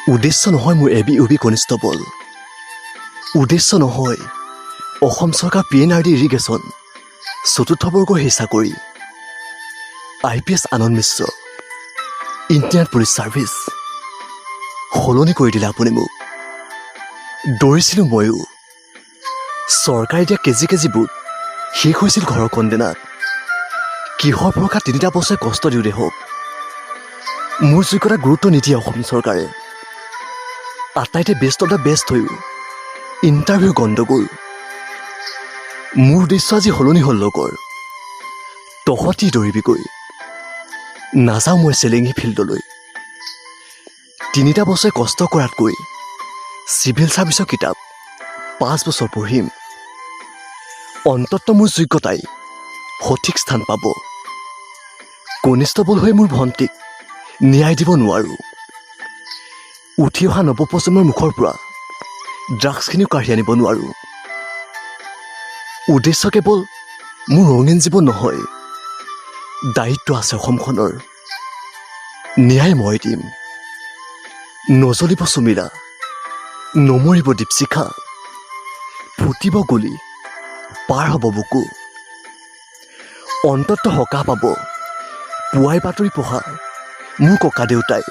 উদ্দেশ্য নহয় মোৰ A B U B constable. উদ্দেশ্য নহয় অসম চৰকাৰ P N R D irrigation চতুৰ্থ বৰ্গৰ সেই চাকৰি। আই পি এছ আনন্দ মিশ্ৰ, ইণ্ডিয়ান পুলিচ ছাৰ্ভিচ। সলনি কৰি দিলে আপুনি মোক। দৌৰিছিলোঁ ময়ো। চৰকাৰে দিয়া কেজি কেজি বুট শেষ হৈছিল ঘৰৰ কন্দেনাত। কিহৰ ভৰসা 3টা বছৰে কষ্ট দিওঁ দেহক? মোৰ যোগ্যতা গুৰুত্ব নিদিয়ে অসম চৰকাৰে। আটাইতে বেষ্ট অফ the best হৈও ইণ্টাৰভিউ গণ্ডগোল। মোৰ উদ্দেশ্য আজি সলনি হ'ল লগৰ। তহঁতি দৌৰিবিগৈ, নাযাওঁ মই চেলেঙি ফিল্ডলৈ। 3টা বছৰে কষ্ট কৰাতকৈ চিভিল ছাৰ্ভিচৰ কিতাপ 5 বছৰ পঢ়িম। অন্ততঃ মোৰ যোগ্যতাই সঠিক স্থান পাব। কনিষ্টবল হৈ মোৰ ভণ্টিক ন্যায় দিব নোৱাৰোঁ। উঠি অহা নৱপ্ৰজন্মৰ মুখৰ পৰা ড্ৰাগছখিনিও কাঢ়ি আনিব নোৱাৰোঁ। উদ্দেশ্য কেৱল মোৰ ৰঙীন জীৱন নহয়, দায়িত্ব আছে অসমখনৰ। ন্যায় মই দিম। নজ্বলিব চুমিলা, নমৰিব দীপশিখা। ফুটিব গুলি, পাৰ হ'ব বুকু। অন্ততঃ সকাহ পাব পুৱাই বাতৰি পঢ়া মোৰ ককা দেউতাই।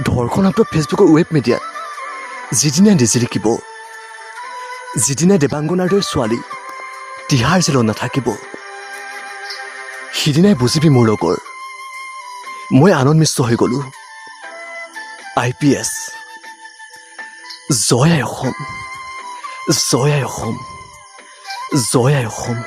ধৰ্ষণ শব্দ ফেচবুকৰ ৱেব মিডিয়াত যিদিনাই নিজিলিকিব, যিদিনাই দেৱাংগনাৰ দৰে ছোৱালী তিহাৰ জেলত নাথাকিব, সিদিনাই বুজিবি মোৰ লগৰ, মই আনন্দ মিশ্ৰ হৈ গ'লোঁ আই পি এছ। জয় আই অসম, জয় আই অসম, জয় আই অসম।